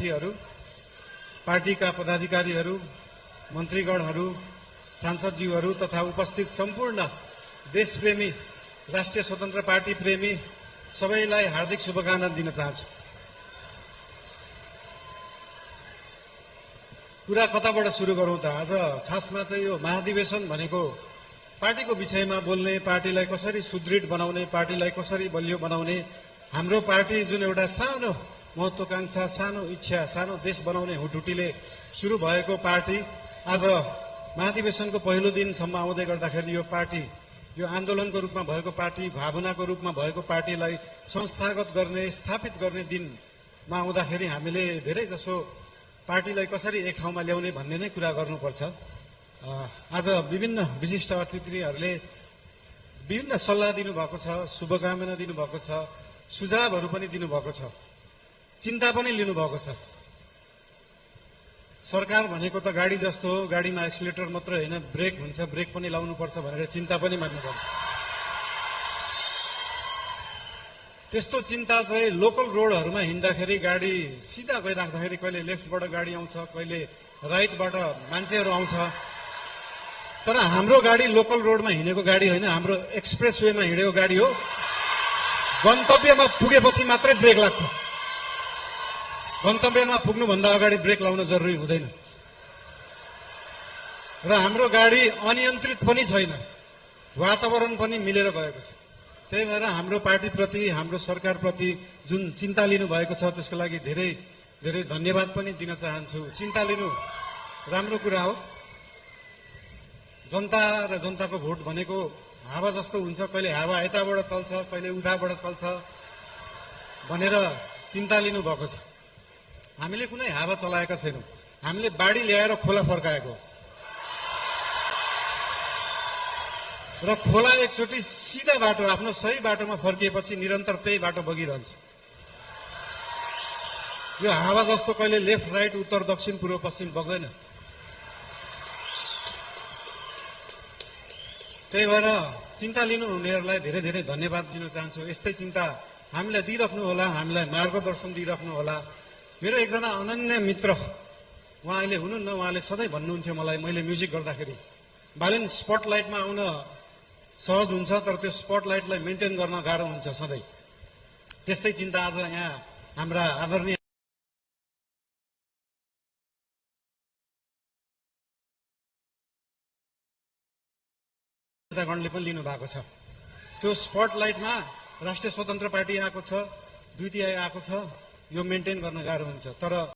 साथीहरू, पार्टीका पदाधिकारीहरू, मन्त्रीगणहरू, सांसदज्यूहरू तथा उपस्थित सम्पूर्ण देशप्रेमी, राष्ट्रिय स्वतन्त्र पार्टी प्रेमी सबैलाई हार्दिक शुभकामना दिन चाहन्छु। कुरा कताबाट सुरु गरौं त? आज खासमा चाहिँ यो महाधिवेशन भनेको पार्टीको विषयमा बोल्ने, पार्टीलाई कसरी सुदृढ बनाउने, पार्टीलाई कसरी बलियो बनाउने, हाम्रो पार्टी जुन एउटा सानो महत्वाकांक्षा, सानो इच्छा, सानो देश बनाउने हुटुटीले सुरु भएको पार्टी आज महाधिवेशनको पहिलो दिनसम्म आउँदै गर्दाखेरि यो पार्टी, यो आन्दोलनको रूपमा भएको पार्टी, भावनाको रूपमा भएको पार्टीलाई संस्थागत गर्ने, स्थापित गर्ने दिनमा आउँदाखेरि हामीले धेरै जसो पार्टीलाई कसरी एक ठाउँमा ल्याउने भन्ने नै कुरा गर्नुपर्छ। आज विभिन्न विशिष्ट अतिथिहरूले विभिन्न सल्लाह दिनुभएको छ, शुभकामना दिनुभएको छ, सुझावहरू पनि दिनुभएको छ, चिन्ता पनि लिनुभएको छ। सरकार भनेको त गाडी जस्तो हो, गाडीमा एक्सिलेटर मात्र होइन, ब्रेक हुन्छ, ब्रेक पनि लाउनुपर्छ भनेर चिन्ता पनि मान्नुपर्छ। त्यस्तो चिन्ता चाहिँ लोकल रोडहरूमा हिँड्दाखेरि गाडी सिधा गइराख्दाखेरि कहिले लेफ्टबाट गाडी आउँछ, कहिले राइटबाट मान्छेहरू आउँछ। तर हाम्रो गाडी लोकल रोडमा हिँडेको गाडी होइन, हाम्रो एक्सप्रेस वेमा हिँडेको गाडी हो। गन्तव्यमा पुगेपछि मात्रै ब्रेक लाग्छ, गन्तव्यमा पुग्नुभन्दा अगाडि ब्रेक लाउन जरुरी हुँदैन। र हाम्रो गाडी अनियन्त्रित पनि छैन, वातावरण पनि मिलेर गएको छ। त्यही भएर हाम्रो पार्टीप्रति, हाम्रो सरकारप्रति जुन चिन्ता लिनु भएको छ त्यसको लागि धेरै धेरै धन्यवाद पनि दिन चाहन्छु। चिन्ता लिनु राम्रो कुरा हो। जनता र जनताको भोट भनेको हावा जस्तो हुन्छ, कहिले हावा यताबाट चल्छ, कहिले उताबाट चल्छ भनेर चिन्ता लिनु भएको छ। हामीले कुनै हावा चलाएका छैनौँ, हामीले बाढी ल्याएर खोला फर्काएको र खोला एकचोटि सिधा बाटो, आफ्नो सही बाटोमा फर्किएपछि निरन्तर त्यही बाटो बगिरहन्छ। यो हावा जस्तो कहिले लेफ्ट राइट, उत्तर दक्षिण, पूर्व पश्चिम बग्दैन। त्यही भएर चिन्ता लिनु हुनेहरूलाई धेरै धेरै धन्यवाद दिन चाहन्छु। यस्तै चिन्ता हामीलाई दिइराख्नु होला, हामीलाई मार्गदर्शन दिइराख्नु होला। मेरो एकजना अनन्य मित्र, उहाँ अहिले हुनुहुन्न, उहाँले सधैँ भन्नुहुन्थ्यो मलाई, मैले म्युजिक गर्दाखेरि, बालिन स्पटलाइटमा आउन सहज हुन्छ तर त्यो स्पटलाइटलाई मेन्टेन गर्न गाह्रो हुन्छ सधैँ। त्यस्तै चिन्ता आज यहाँ हाम्रा आदरणीय नेतागणले पनि लिनु भएको छ। त्यो स्पटलाइटमा राष्ट्रिय स्वतन्त्र पार्टी आएको छ, द्वितीय आएको छ, यो मेन्टेन गर्न गाह्रो हुन्छ। तर